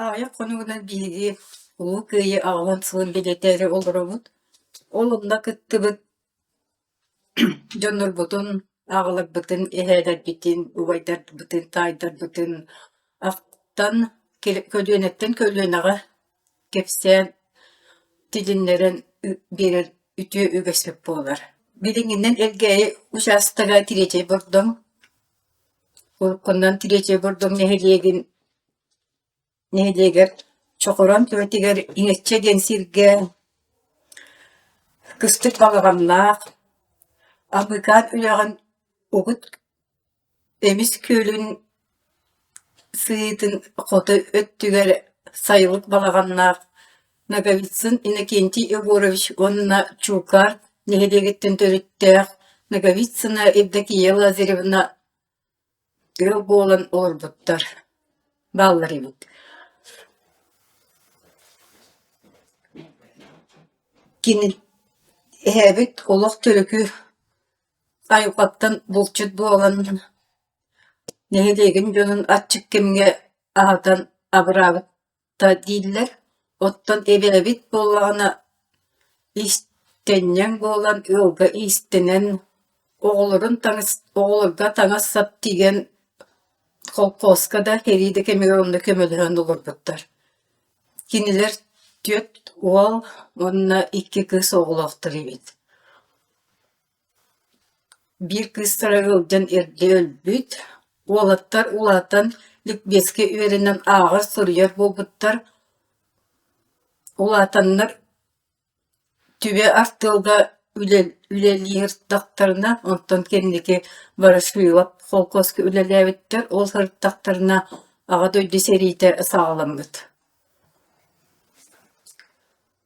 Аҕыйах хонугунан биһиги Улуу Кыайыы 80 сылын бэлиэтээри олоробут. Ол онно кыттыбыт дьоннорбутун, аҕаларбытын, эһээлэрбитин, убайдарбытын, таайдарбытын ахтан көлүөнэттэн көлүөнэҕэ кэпсээн, тилиннэрэн биэрэр үтүө үгэспит буолар. Билиҥҥинэн Элгээйи учаастага Тириэчэй Бордоҥ, уруккунан Тириэчэй Бордоҥ нэһилиэгин нэһилиэгэр Чохороон түбэтигэр Иҥэччэ диэн сиргэ кыстык балаҕаннаах, Абыыкаан үрэҕин угут Эмис күөлүн сыһыытын хоту өттүгэр сайылык балаҕаннаах Ноговицын Иннокентий Егорович уонна Чуукаар нэһилиэгиттэн төрүттээх Ноговицына Евдокия Лазаревна ыал буолан олорбуттар, бааллар эбит. Кини эһээбит олох төрүкү айылҕаттан булчут буолан нэһилиэгин дьонун аччык кэмҥэ аһатан абыраабыт дииллэр, оттон эбээбит буоллаҕына иистэнньэҥ буолан ыалга иистэнэн, оҕолорун таҥас оҕолорго таҥас-сап тигэн холкуоска да, сэрии да кэмигэр онно көмөлөһөн олорбуттар. Кинилэр түөрт уол уонна икки кыыс оҕолоохтор эбит. Биир кыыстара ыалдьан эрдэ өлбүт, уолаттар улаатан ликбезкэ үөрэнэн ааҕар-суруйар буолбуттар, улаатаннар Түбэ артыалга үлэлии сырыттахтарына, онтон кэнники Ворошилов холкуоска үлэлээбиттэр, ол сырыттахтарына Аҕа дойду сэриитэ саҕаламмыт.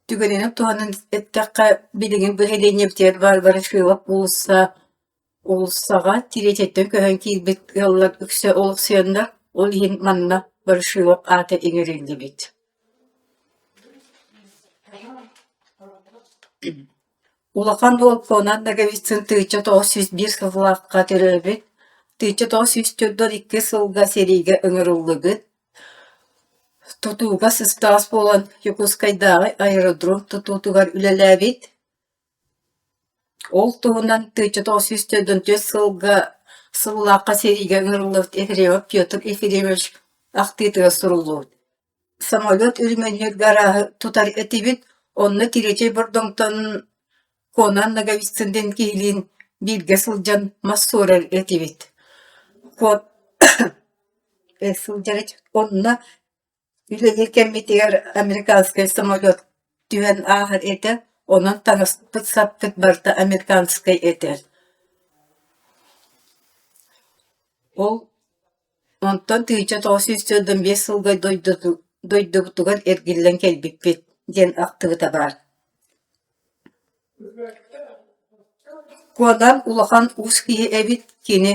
Түгэнинэн туһанан эттэххэ, билигин бу нэһилиэнньэбитигэр баар Ворошилов уулусса уулуссаҕа Тириэчэттэн көһөн киирбит ыаллар үксэ олохсуйаннар, ол иһин манна Ворошилов аата иҥэриллибит. Улахан уол Конан Ноговицын 1901 сыллаахха төрөөбүт, 1942 сылга сэриигэ ыҥырыллыбыт Тутууга сыстаҕас буолан Якутскайдааҕы аэродром тутуутугар үлэлээбит. Ол туһунан 1944 сылга сыллаахха сэриигэ ыҥырыллыбыт Ефремов Петр Ефремович ахтыытыгар суруллубут. Самолет үрүмэнньүр гарааһы тутар этибит, онно Тириэчэй Бордоҥтон Конан Ноговицын диэн киһилиин бииргэ сылдьан мас суорар этибит. Сылдьар Онно үлэлиир кэммитигэр американскай самолет түһэн ааһар этэ, онон таҥаспыт-саппыт барыта американскай этэ. Ол онтон 1945 сылга дойдубутугар эргиллэн кэлбиппит диэн ахтыбыта баар. Куодан улахан уус киһи эбит, кини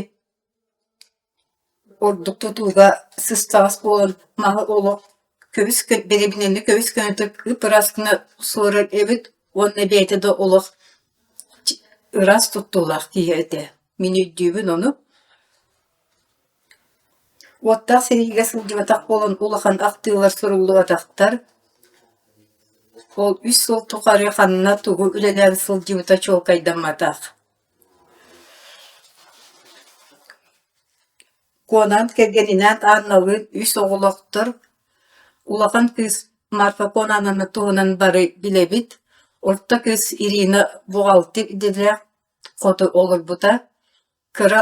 Ордук тутууга сыстаҕас буолан маһы олох көбүс бэрэбинэни көбүс көнөтүк ып-ыраас гына суорар эбит уонна бэйэтэ да олох ыраас туттуулаах киһи этэ. Мин өйдүүбүн ону. Уоттаах сэриигэ сылдьыбатах буолан улахан ахтыылар суруллубатахтар. Ол үс сыл тухары ханна тугу үлэлээн сылдьыбыта чуолкайдамматах. Куонаан кэргэнинээн Анналыын үс оҕолоохтор, улахан кыыс Марфа Куонаановна туһунан бары билэбит, орто кыыс Ирина бухгалтер идэлээх хоту олорбута, кыра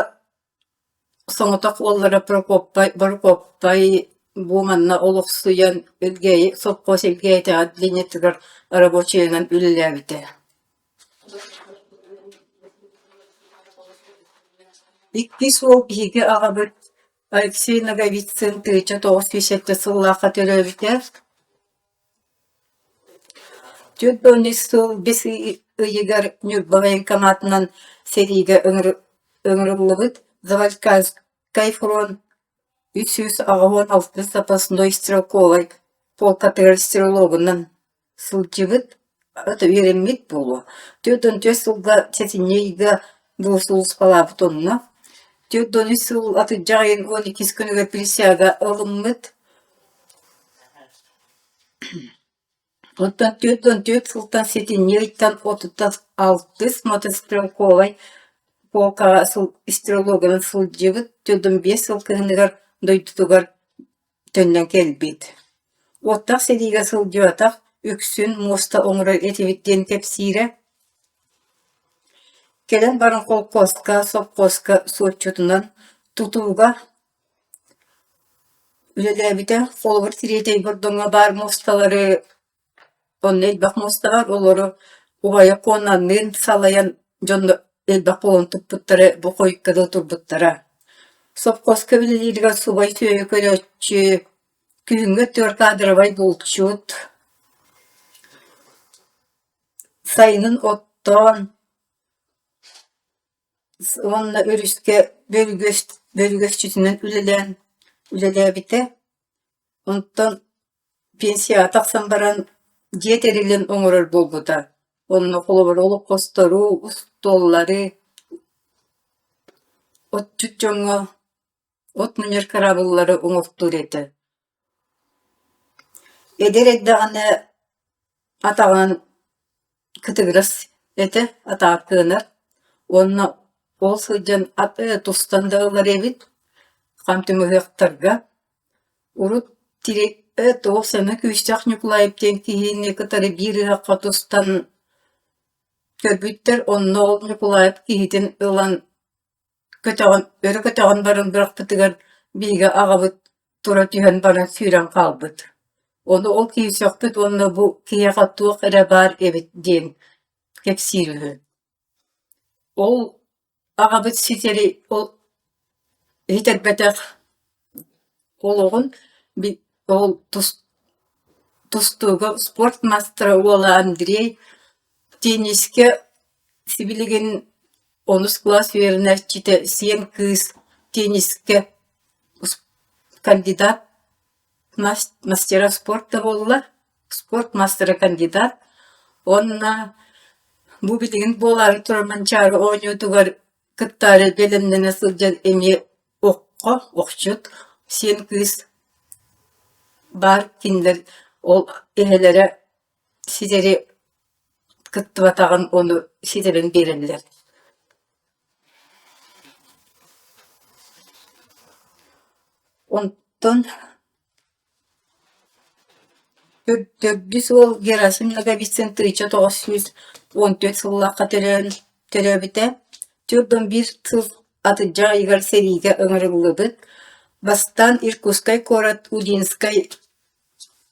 соҕотох уоллара Прокоппай Борокуоппай бу манна олохсуйан Элгээйи сопхуос Элгээйитээҕи отделениетыгар рабочайынан үлэлээбитэ. Иккис уол биһиги аҕабыт Алексей Ноговицын 1907 сыллаахха төрөөбүтэ. 43 сыл бэс ыйыгар Ньурба военкоматынан сэриигэ ыҥырыллыбыт Забайкальскай фронт 386 запасной стрелковай полкатыгар стрелогунан сылдьыбыт, үөрэммит буолуо. 44 сылга сэтинньи ыйга бу сулууспалаабыт онно. 43 сыл атырдьах ыйын 12 күнүгэр присяга ылыммыт. Оттон 44 сылтан сэтинньи ыйтан 36 мотострелковай полкаҕа стрелогынан сылдьыбыт, 45 сыл кыһыныгар дойдутугар төннөн кэлбит. Уоттаах сэриигэ сылдьыбатах, үксүн муоста оҥорор этибит диэн кэпсиирэ. Кэлэн баран холкуоска, сопхуоска суотчутунан, тутууга Үлэлээбитэ, холобур, Тириэтэй Бордоҥҥо баар муосталары, онно элбэх муоста баар, олору убайа Куонанныын салайан дьон элбэх буолан туппуттара, бу хойукка дылы турбуттара. Сопхуоска үлэлииригэр субай сүөһү көрөөччү, күһүҥҥү өттүгэр кадровай булчут, сайынын оттоон Уонна өрүскэ бөрүгөсчүтүнэн үлэлээн үлэлээбитэ. Онтон пенсияҕа тахсан баран дьиэ тэрилин оҥорор буолбута. Онно холобур олоппостору, устуоллары, отчут дьоҥҥо от мунньар кыраабыллары оҥортуур этэ. Эдэр эрдэҕинэ атаҕынан кытыгырас этэ, атаҕар кыанар уонна ол сылдьан ат тустан да ылар эбит, хам түмүһүөхтарга. Урут туох сана күүстээх Ньукулаев диэн киһини кытары биир ыһыахха тустан көрбүттэр, онно ол Ньукулаев киһитин ылан Көтөҕөн, өрө көтөҕөн баран бырахпытыгар биһиги аҕабыт тура түһэн баран сүүрэн хаалбыт. Ону ол киһи сөхпүт уонна бу киһиэхэ туох эрэ баар эбит диэн кэпсиир үһү. Ол аҕабыт ситэри ол иһитэрбэтэх олоҕун ол тустууга спорт маастара уола Андрей теннискэ сибилигин онус кылаас үөрэнээччитэ сиэн кыыс теннискэ кандидат мастера спорта буолла, спорт мастера кандидат уонна бу билигин буолаары турар Манчаары оонньуутугар кыттаары бэлэмнэнэ сылдьан эмиэ оххо охчут сиэн кыыс баар кинилэр ол эһэлэрэ ситэри кыттыбатаҕын ону ситэрэн биэрэллэр. Онтон төрдүс уол Герасим Ноговицын 1914 сыллаахха төрөөн төрөөбүтэ. 41 сыл атырдьах ыйыгар сэриигэ ыҥырыллыбыт. Бастаан Иркутскай куорат Удинскай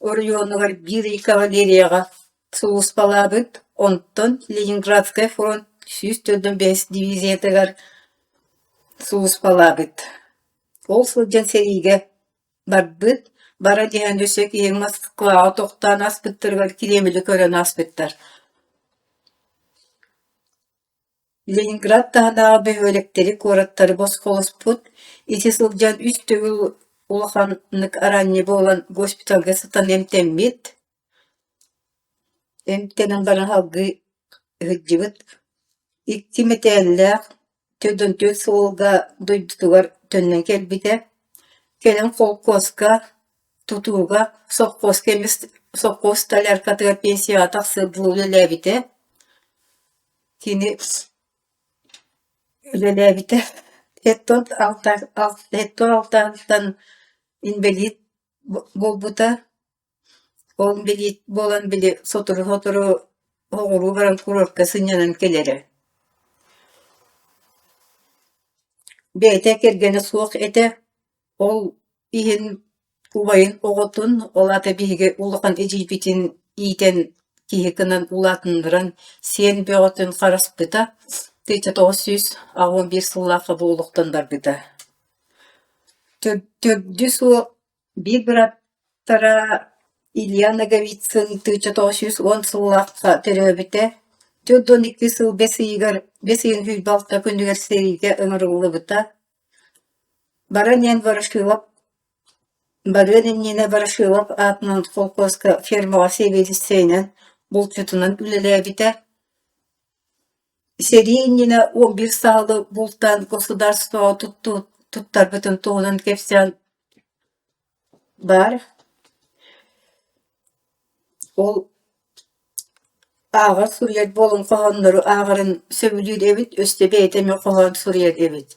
оройуонугар биир ый кавалерияҕа сулууспалаабыт, онтон Ленинградскай фронт 145 дивизиятыгар сулууспалаабыт. Ол сылдьан сэриигэ барбыт, баран иһэн өссө киһи Москваҕа тохтоон ааспыттарыгар Кремли көрөн ааспыттар. Ленинград таһынааҕы бөһүөлэктэри, куораттары босхолоспут, ити сылдьан үс төгүл улаханнык араанньы буолан госпиталга сытан эмтэммит. Эмтэнэн баран салгыы сылдьыбыт. Икки мэтээллээх, 44 сылга дойдутугар төннөн кэлбитэ. Кэлин холкуоска, тутууга, сопхуоска эмиэ сопхуос столяркатыгар пенсияҕа тахсыар дылы үлэлээбитэ. Кини үлэлээбитэ алтаһыттан инбэлиит буолбута. Ол инбэлиит буолан били сотору-сотору оҕуруу баран курортка сынньанан кэлэрэ. Бэйэтэ кэргэнэ суох этэ. Ол иһин убайын оҕотун, ол аата биһиги улахан эдьиийбитин иитэн киһи гынан улаатыннаран сиэн бөҕөтүн хараспыта, 1981 сыллаахха бу олохтон барбыта. Төрдүс уол биир бырааттара Илья Ноговицын 1910 сыллаахха төрөөбүтэ. 42 сыл бэс ыйыгар бэс ыйын 26 күнүгэр сэриигэ ыҥырыллыбыта. Баран иһэн Ворошилов барыан иннинэ Ворошилов аатынан холкуоска фермаҕа сэбиэдиссэйинэн, булчутунан үлэлээбитэ. Сэрии иннинэ 11 саалы бултаан государствоҕа туттарбытын туһунан кэпсээн баар. Ол ааҕар суруйар буолан хоһооннору ааҕарын сөбүлүүр эбит, өссө бэйэтэ эмиэ хоһоон суруйар эбит.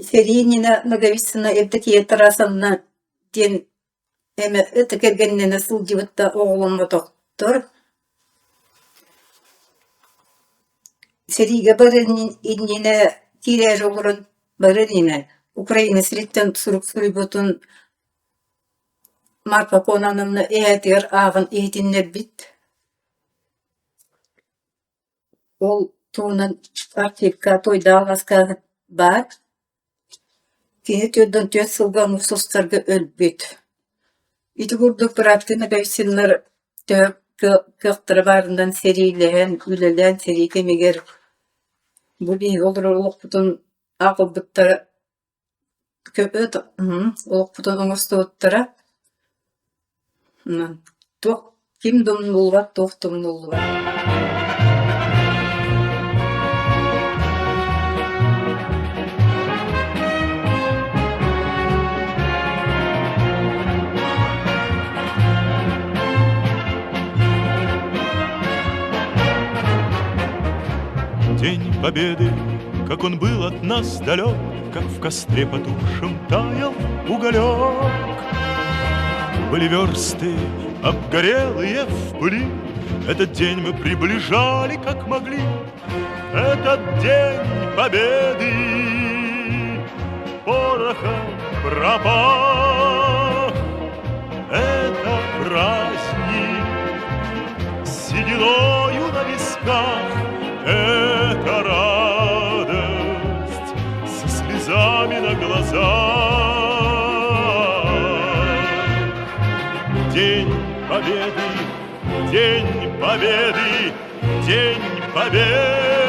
Сэрии иннинэ Ноговицына Евдокия Тарасовна диэн эмэ ыт кэргэннэнэ сылдьыбыт да оҕоломмотохтор. Сэриигэ барыан иннинэ киирээри олорон барыан иннинэ Украина сириттэн сурук суруйбутун Марфа Кононовна эһээтигэр ааҕан иһитиннэрбит. Ол туһунан архивка Туойдаах алааска баар. Киһи 44 сылга муус устарга өлбүт. Ити курдук бырааттыы Ноговицыннар төһө кыахтара баарынан сэриилэһэн, үлэлээн сэрии кэмигэр бу биһиги олорор олохпутун аҕалбыттара көбөт олохпутун оҥостубуттара. Туох ким да умнуллубат, туох да умнуллубат. День Победы, как он был от нас далек, Как в костре потухшем таял уголек. Были версты, обгорелые в пыли, Этот день мы приближали, как могли. Этот день Победы порохом пропах. Это праздник с сединою на висках, Это радость со слезами на глазах. День Победы, День Победы, День Победы!